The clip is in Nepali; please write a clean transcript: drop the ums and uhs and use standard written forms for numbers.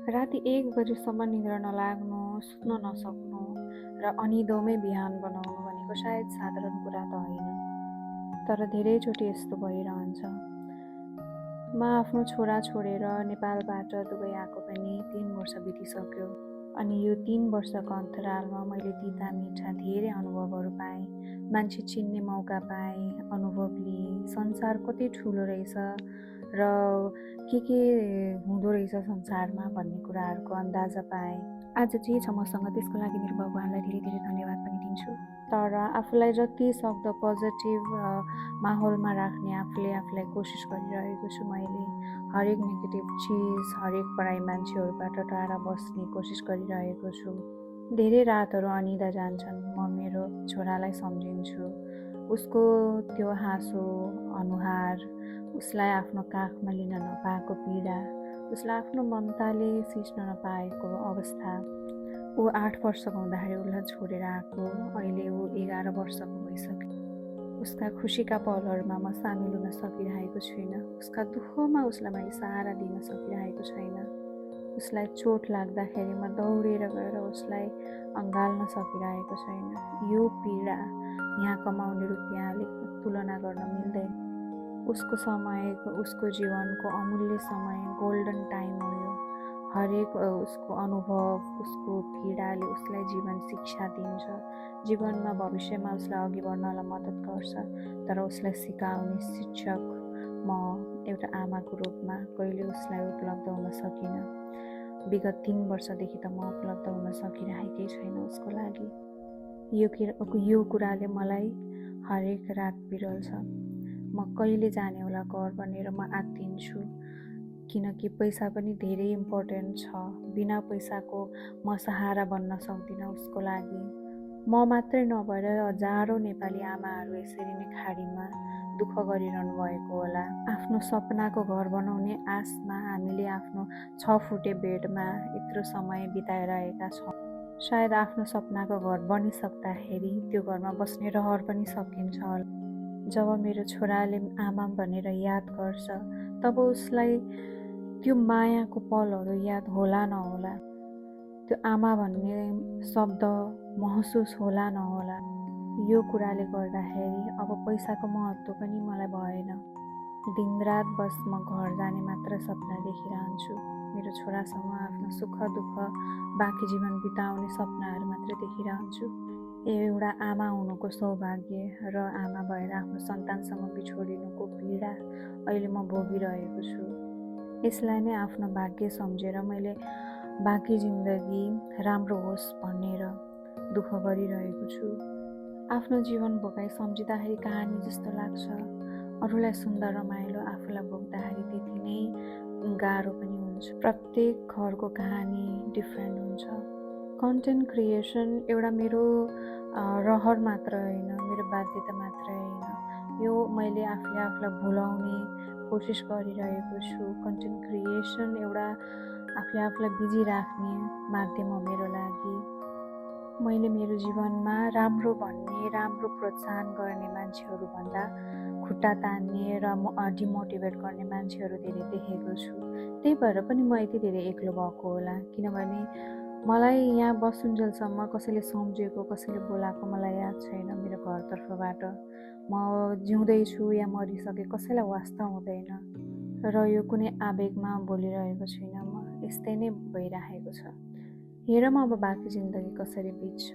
राति 1 बजेसम्म निद्रा नलाग्नु, सुत्न नसक्नु र अनिदोमै बिहान बनाउनु भनेको सायद साधारण कुरा त होइन, तर धेरैचोटि यस्तो भइरहन्छ। म आफ्नो छोरा छोडेर नेपालबाट दुबई आएको पनि 3 वर्ष बितिसक्यो। अनि यो 3 वर्षको अन्तरालमा मैले तिता मिठा धेरै अनुभवहरू पाएँ, मान्छे चिन्ने मौका पाएँ, अनुभव लिएँ, संसार कति ठुलो रहेछ र के हुँदो रहेछ संसारमा भन्ने कुराहरूको अन्दाजा पाएँ। आज जे छ मसँग त्यसको लागि मेरो भगवानलाई धेरै धेरै धन्यवाद पनि दिन्छु। तर आफूलाई जति सक्दो पोजिटिभ माहौलमा राख्ने आफूलाई कोसिस गरिरहेको छु। मैले हरेक नेगेटिभ चिज, हरेक पराई मान्छेहरूबाट टाढा बस्ने कोसिस गरिरहेको छु। धेरै रातहरू अनिदा जान्छन्। म मेरो छोरालाई सम्झिन्छु, उसको त्यो हाँसो अनुहार, उसलाई आफ्नो काखमा लिन नपाएको पीडा, उसलाई आफ्नो ममताले सिच्न नपाएको अवस्था। ऊ 8 वर्षको हुँदाखेरि उसलाई छोडेर आएको, अहिले ऊ 11 वर्षको भइसक्यो। उसका खुसीका पलहरूमा म सामेल हुन सकिरहेको छुइनँ। उसका दुःखमा उसलाई मैले सहारा दिन सकिरहेको छैन। उसलाई चोट लाग्दाखेरि म दौडेर गएर उसलाई अँगाल्न सकिरहेको छैन। यो पीडा यहाँ कमाउने रुपियाँले तुलना गर्न मिल्दैन। उसको समय, उसको जीवनको अमूल्य समय, गोल्डन टाइम हो यो। हरेक उसको अनुभव, उसको पीडाले उसलाई जीवन शिक्षा दिन्छ, जीवनमा भविष्यमा उसलाई अघि बढ्नलाई मद्दत गर्छ। तर उसलाई सिकाउने शिक्षक म एउटा आमाको रूपमा कहिले उसलाई उपलब्ध हुन सकिनँ। विगत 3 वर्षदेखि त म उपलब्ध हुन सकिरहेकै छैन उसको लागि। यो कुराले मलाई हरेक रात पिरोल्छ। म कहिले जाने होला घर भनेर म आत्तिन्छु, किनकि पैसा पनि धेरै इम्पोर्टेन्ट छ। बिना पैसाको म सहारा बन्न सक्दिनँ उसको लागि। म मात्रै नभएर हजारौँ नेपाली आमाहरू यसरी नै खाडीमा दुःख गरिरहनु भएको होला। आफ्नो सपनाको घर बनाउने आशमा हामीले आफ्नो 6 फुटे बेडमा यत्रो समय बिताइरहेका छौँ। सायद आफ्नो सपनाको घर बनिसक्दाखेरि त्यो घरमा बस्ने रहर पनि सकिन्छ होला। जब मेरो छोराले आमा भनेर याद गर्छ, तब उसलाई त्यो मायाको पलहरू याद होला नहोला, त्यो आमा भन्ने शब्द महसुस होला नहोला। यो कुराले गर्दाखेरि अब पैसाको महत्त्व पनि मलाई भएन। दिनरात बस म घर जाने मात्र सपना देखिरहन्छु। मेरो छोरासँग आफ्नो सुख दुःख बाँकी जीवन बिताउने सपनाहरू मात्र देखिरहन्छु। एउटा आमा हुनुको सौभाग्य र आमा भएर आफ्नो सन्तानसँग बिछोडिनुको पीडा अहिले म भोगिरहेको छु। यसलाई नै आफ्नो भाग्य सम्झेर मैले बाँकी जिन्दगी राम्रो होस् भनेर दुःख गरिरहेको छु। आफ्नो जीवन भोगाइ सम्झिँदाखेरि कहानी जस्तो लाग्छ। अरूलाई सुन्दा रमाइलो, आफूलाई भोग्दाखेरि त्यति नै गाह्रो पनि हुन्छ। प्रत्येक घरको कहानी डिफ्रेन्ट हुन्छ। कन्टेन्ट क्रिएसन एउटा मेरो रहर मात्र होइन, मेरो बाध्यता मात्र होइन। यो मैले आफूलाई भुलाउने कोसिस गरिरहेको छु। कन्टेन्ट क्रिएसन एउटा आफूलाई बिजी राख्ने माध्यम हो मेरो लागि। मैले मेरो जीवनमा राम्रो भन्ने, राम्रो प्रोत्साहन गर्ने मान्छेहरू भन्दा खुट्टा तान्ने र डिमोटिभेट गर्ने मान्छेहरू धेरै देखेको छु। त्यही भएर पनि म यति धेरै एक्लो भएको होला, किनभने मलाई यहाँ बसुन्जेलसम्म कसैले सम्झेको, कसैले बोलाएको मलाई याद छैन। मेरो घरतर्फबाट म जिउँदैछु या मरिसके कसैलाई वास्ता हुँदैन र यो कुनै आवेगमा बोलिरहेको छुइनँ म। यस्तै नै भइरहेको छ। हेरौँ अब बाँकी जिन्दगी कसरी बित्छ।